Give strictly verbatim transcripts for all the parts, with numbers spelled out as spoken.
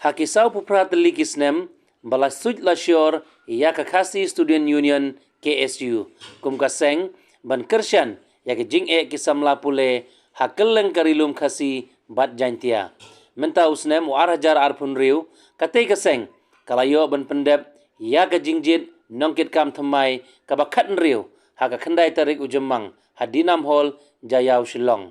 Ha ki saw phew phra tylli ki snem ba la suit la shor ïa ka Khasi Student Union, K S U, kum ka seng ban kyrshan ïa ka jingeh ki samla pule ha kylleng ka Ri Lum Khasi bad Jaintia. Mynta u snem u ar hajar arphew hynriew, katei ka seng ka la ïoh ban pyndep ïa ka jingjied nongkitkam kam thymmai kaba khathynriew ha ka khyndai tarik u Jymmang ha Dinam Hall, Jaïaw, Shillong.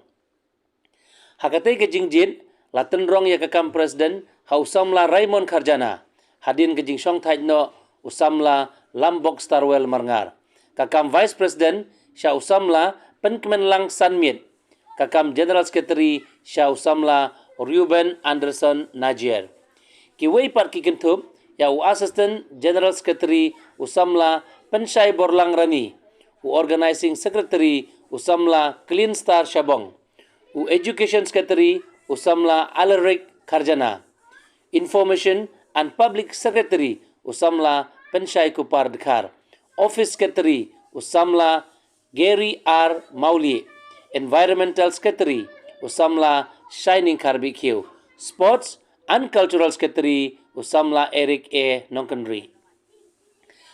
Ha katei ka jingjied la tynrong ïa ka kam president ha u samla Raymond Kharjana, hadien ka jingshongthait noh u samla Lambok Starwell Marngar. Ka kam vice president sha u samla Pynkmenlang Sanmiet, ka kam general secretary sha u samla Reuben Anderson Najier. Kiwei pat ki kynthup ïa u assistant general secretary u samla Pynshai Borlang Rani, u organizing secretary u samla Clean Star Shabong, u education secretary u samla Alaric Kharjana, information and public secretary u samla Pynshai Kupar Dkhar, office secretary u samla Gary R Mawlieh, environmental secretary u samla Shining Kharbih Khiew, sports and cultural secretary u samla Eric A Nongkynrih.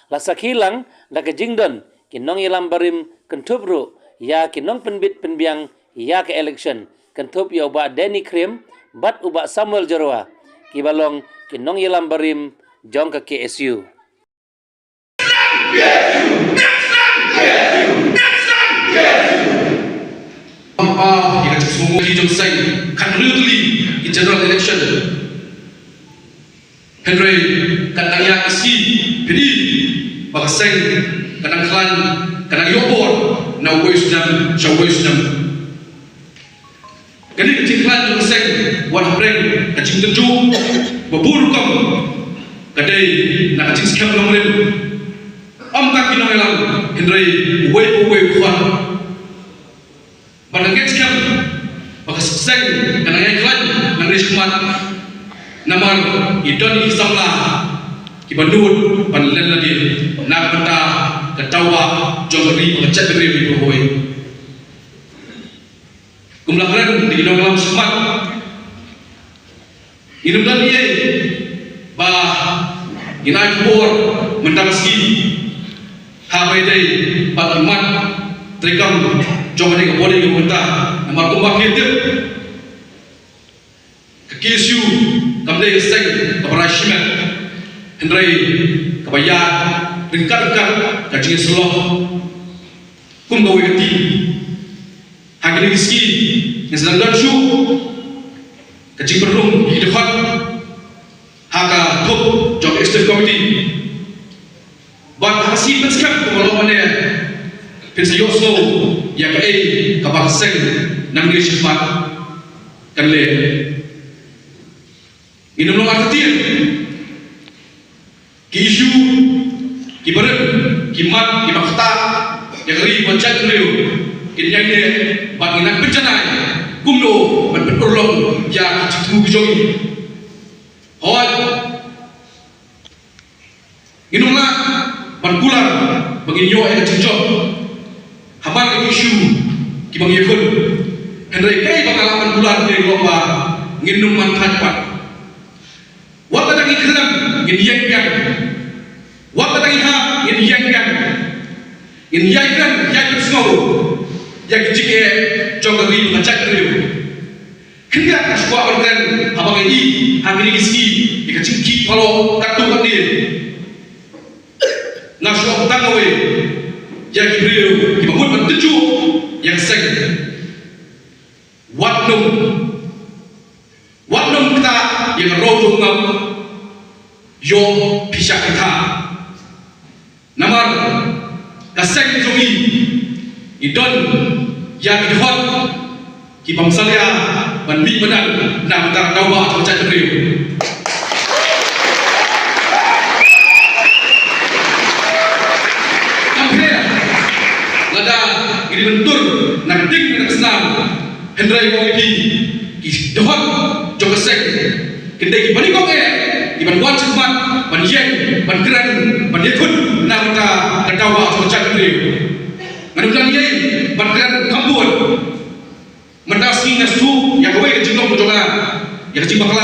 La sakhi lang da ka jingdon ki nongïalam barim, kynthup ruh ïa ki nongpynbit pynbiang ïa ka election, kynthup ïa u Bah Danny Khrim bad u Bah Samuel Jyrwa, kiba long ki nongïalam barim jong ka K S U. Pam pa ïa ka jingsngew ki jong seng, khathynriew tylli ki general election. Hynrei kat nang ïa ka sngi phi dei ba ka seng ka nang khlaiñ, ka nang ïoh bor na uwei u snem sha uwei u snem. Kane ka jingkhlaiñ jong ka seng wat hapdeng ka jingtynjuh ba bun rukom ka dei na ka jingskhem nongrim. Ym tang ki nongïalam hynrei uwei pa uwei u khun. Bad nga ngeit skhem ba ka seng ka nang ïai khlaiñ nangne shakhmat, namar i don i samla kiba nud ban len lade na ka bynta ka daw ba jong ka ri bad ka jaitbynriew baroh kawei. Kum la kren da ki nongïalam shakhmat, ngin ym don ei ba ngin ai khubor mynta ka sngi ha kaba ïadei bad ki mat treikam jong kane ka body ka mynta, namar kumba phi tip, ka K S U kam dei ka seng kaba rai shimet, hynrei kaba ïaid ryngkat ryngkat ka jingïasyllok kum kawei ka team. Ha kine ki sngi ngin sa dang don shuh ka jingpynrung ïa ki dkhot ha ka thup jong ka Executive Committee. Bad ha ka sngi pynskhem kumba long mynne phin sa ïohsngew ïa kaei kaba ka seng nangne shakhmat kan leh. Ngin ym long artatien. Ki issue, ki barim, ki mat, ki mat ktah ïa ka ri bad jaitbynriew kin ïai neh bad ngin nang pynjanai kumno ban pynurlong ïa ki jingthmu ki jong ngi. Hooid, ngin ym lah ban kular ba ngin ïoh ïa ka jingjop ha man la ki issue kiba ngi ïakhun. Hynrei kaei ba nga lah ban kular ne ka long ba ngin ym man thait pat. Wat la dang ngi khlem ngin ïeng biang. Wat la dang ngi hap ngin ïeng biang. Ngin ïai kren, ïai pynsngew ïa ki jingeh jong ka ri bad ka jaitbynriew. Khyndiat nga shu kwah ban kren haba nga ïohi ha kine ki sngi ïa ka jingkhih phalok katto katne. Nga shu ong tang kawei ïa ki briew kiba mut ban tynjuh ïa ka seng. Wat nym, wat nym ktah ïa ka roi jong u ngap, ïoh phi shah ktah. Namar ka seng jong ngi i don ïa ki dkhot ki bym salia ban mih madan na ka bynta ka daw ba jong ka jaitbynriew. Kam pher lada ngi dei ban tur na ka ding na ka snam, hynrei nga ong ïa phi, ki dkhot jong ka seng kin dei kiba nyngkong eh kiban wan shakhmat ban ïeng, ban kren, ban ïakhun na ka bynta ka daw ba jong ka jaitbynriew. Ngan ym don ei ban kren kham bun. Mynta ka sngi nga shu ïa kawei ka jinglong jong nga ïa ka jingbakla.